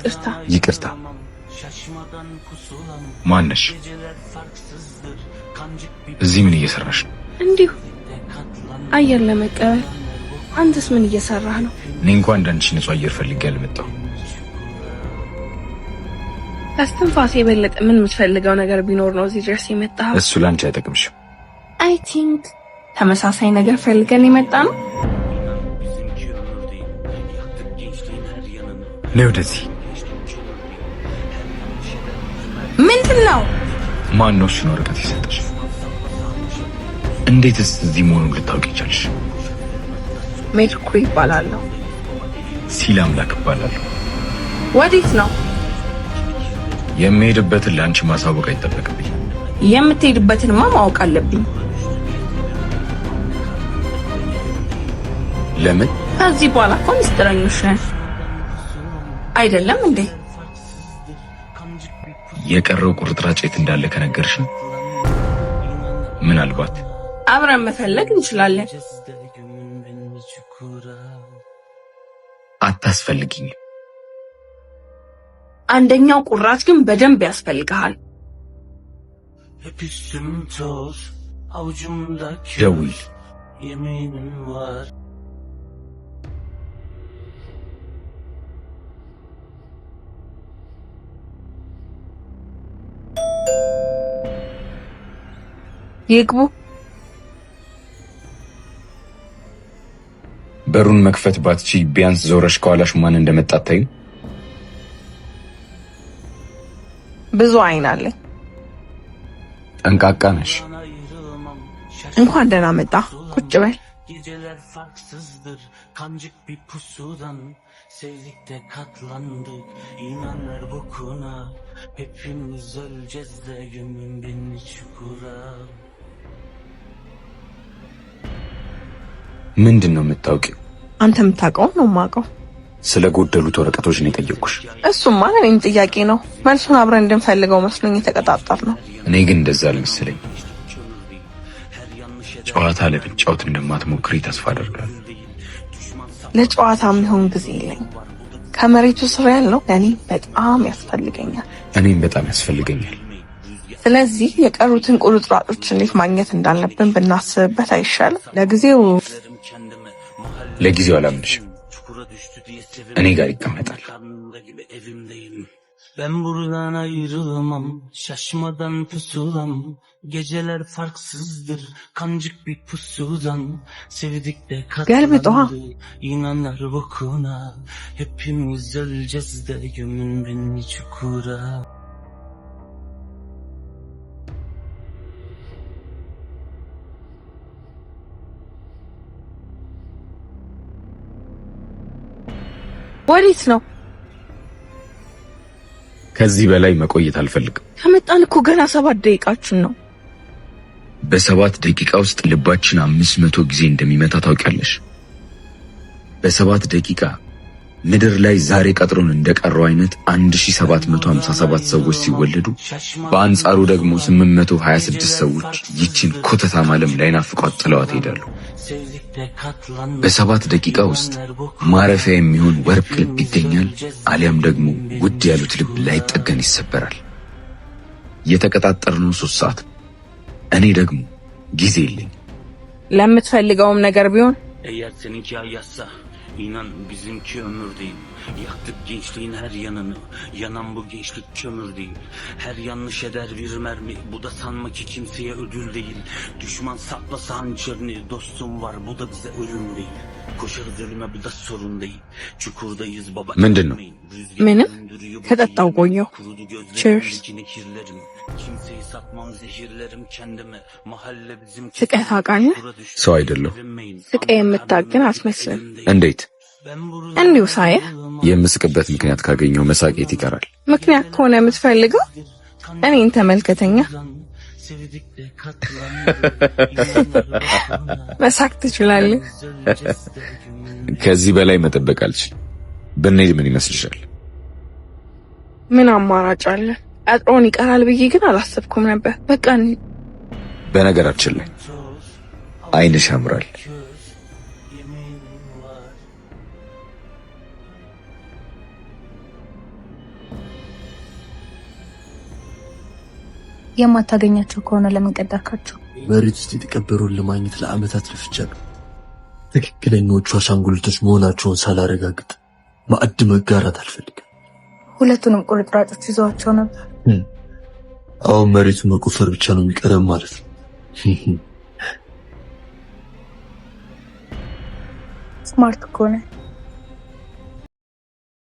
ይቅርታ። ይቅርታ። ማነሽ? እዚህ ምን እየሰራሽ ነው? እንዲሁ አየር ለመቀበል። አንተስ ምን እየሰራህ ነው? እኔ እንኳን እንዳንቺ ንጹህ አየር ፈልጌ አልመጣሁም። ከስትንፋስ የበለጠ ምን የምትፈልገው ነገር ቢኖር ነው እዚህ ድረስ የመጣኸው? እሱ ላንቺ አይጠቅምሽም። I think ተመሳሳይ ነገር ፈልገን የመጣ ነው። ነይ ወደዚህ። ምንድን ነው? ማን ነው እሱን ወረቀት የሰጠሽ? እንዴትስ እዚህ መሆኑን ልታውቂ ቻልሽ? ሜርኩሪ ይባላለሁ። ሲል አምላክ እባላለሁ። ወዴት ነው የምሄድበትን ለአንቺ ማሳወቅ አይጠበቅብኝ። የምትሄድበትንማ ማወቅ አለብኝ። ለምን? ከዚህ በኋላ እኮ ምስጢረኞች ነን አይደለም እንዴ? የቀረው ቁርጥራጭ የት እንዳለ ከነገርሽን ምናልባት አብረን መፈለግ እንችላለን። አታስፈልጊኝም። አንደኛው ቁራጭ ግን በደንብ ያስፈልግሃል። ደውል። ይግቡ። በሩን መክፈት ባትቺ ቢያንስ ዞረሽ ከኋላሽ ማን እንደመጣ አታይም? ብዙ አይን አለኝ። ጠንቃቃ ነሽ። እንኳን ደህና መጣ። ቁጭ በል። Geceler farksızdır kancık bir pusudan Sevdik de katlandık inanlar bokuna Hepimiz öleceğiz de gömün beni çukura. ምንድን ነው የምታውቂው? አንተ የምታውቀውን ነው የማውቀው። ስለ ጎደሉት ወረቀቶች ነው የጠየቅኩሽ። እሱማ ለእኔም ጥያቄ ነው። መልሱን አብረን እንድንፈልገው መስሎኝ የተቀጣጠር ነው። እኔ ግን እንደዛ አልመሰለኝ። ጨዋታ ለመጫወት እንደማትሞክሪ ተስፋ አደርጋለሁ። ለጨዋታ የሚሆን ጊዜ የለኝ። ከመሬቱ ስር ያለው ለእኔ በጣም ያስፈልገኛል። እኔም በጣም ያስፈልገኛል። ስለዚህ የቀሩትን ቁርጥራጮች እንዴት ማግኘት እንዳለብን ብናስብበት አይሻልም? ለጊዜው ለጊዜው አላምንሽም። እኔ ጋር ይቀመጣል። Evimdeyim. Ben buradan ayrılamam, şaşmadan pusulam. Geceler farksızdır, kancık bir pusudan. Sevdik de Gelme Doğa. katlandık, inanlar bokuna. Hepimiz öleceğiz de gömün beni çukura. ወዴት ነው? ከዚህ በላይ መቆየት አልፈልግም። ከመጣን እኮ ገና 7 ደቂቃችን ነው። በ7 ደቂቃ ውስጥ ልባችን 500 ጊዜ እንደሚመታ ታውቂያለሽ። በ7 ደቂቃ ምድር ላይ ዛሬ ቀጥሮን እንደቀረው አይነት 1757 ሰዎች ሲወለዱ በአንጻሩ ደግሞ 826 ሰዎች ይችን ኮተታም ዓለም ላይናፍቋት ጥለዋት ይሄዳሉ። Sevdik de katlandık. በ7 ደቂቃ ውስጥ ማረፊያ የሚሆን ወርቅ ልብ ይገኛል፣ አሊያም ደግሞ ውድ ያሉት ልብ ላይጠገን ይሰበራል። የተቀጣጠርነው 3 ሰዓት ነው። እኔ ደግሞ ጊዜ የለኝ። ለምትፈልገውም ነገር ቢሆን Eğer seninki ayazsa inan bizimki ömür değil. Yaktık gençliğin her yanını. Yanan bu gençlik kömür değil. Her yanlış eder bir mermi. Bu da sanma ki kimseye ödül değil. Düşman saplasa hançerini. Dostum var bu da bize ölüm değil. Koşarız ölüme bu da sorun değil. Çukurdayız baba. ምንድን ነው? Rüzgar ምንም döndürüyor bu ከጠጣው şehri. ቆየሁ። Kurudu Cheers. gözlerimdeki nehirlerim. Kimseyi satmam zehirlerim kendimi. Mahalle bizim ስቀህ ታውቃለህ? ሰው አይደለሁ። ስቀህ የምታውቅ ግን አትመስልም። እንዴት? እንዲሁ ሳየህ የምስቅበት ምክንያት ካገኘው መሳቅ የት ይቀራል? ምክንያት ከሆነ የምትፈልገው እኔን ተመልከተኛ። መሳቅ ትችላለህ። ከዚህ በላይ መጠበቅ አልችልም። ብንሄድ ምን ይመስልሻል? ምን አማራጭ አለ? ቀጥሮን ይቀራል ብዬ ግን አላሰብኩም ነበር። በቃ እንሂድ። በነገራችን ላይ ዓይንሽ ያምራል። የማታገኛቸው ከሆነ ለምን ቀዳካቸው? መሬት ውስጥ የተቀበረውን ለማግኘት ለዓመታት ለፍቻለሁ። ትክክለኛዎቹ አሻንጉሊቶች መሆናቸውን ሳላረጋግጥ ማዕድ መጋራት አልፈልግም። ሁለቱንም ቁርጥራጮች ይዘዋቸው ነበር። አሁን መሬቱ መቆፈር ብቻ ነው የሚቀረም ማለት ነው። Smart እኮ ነህ።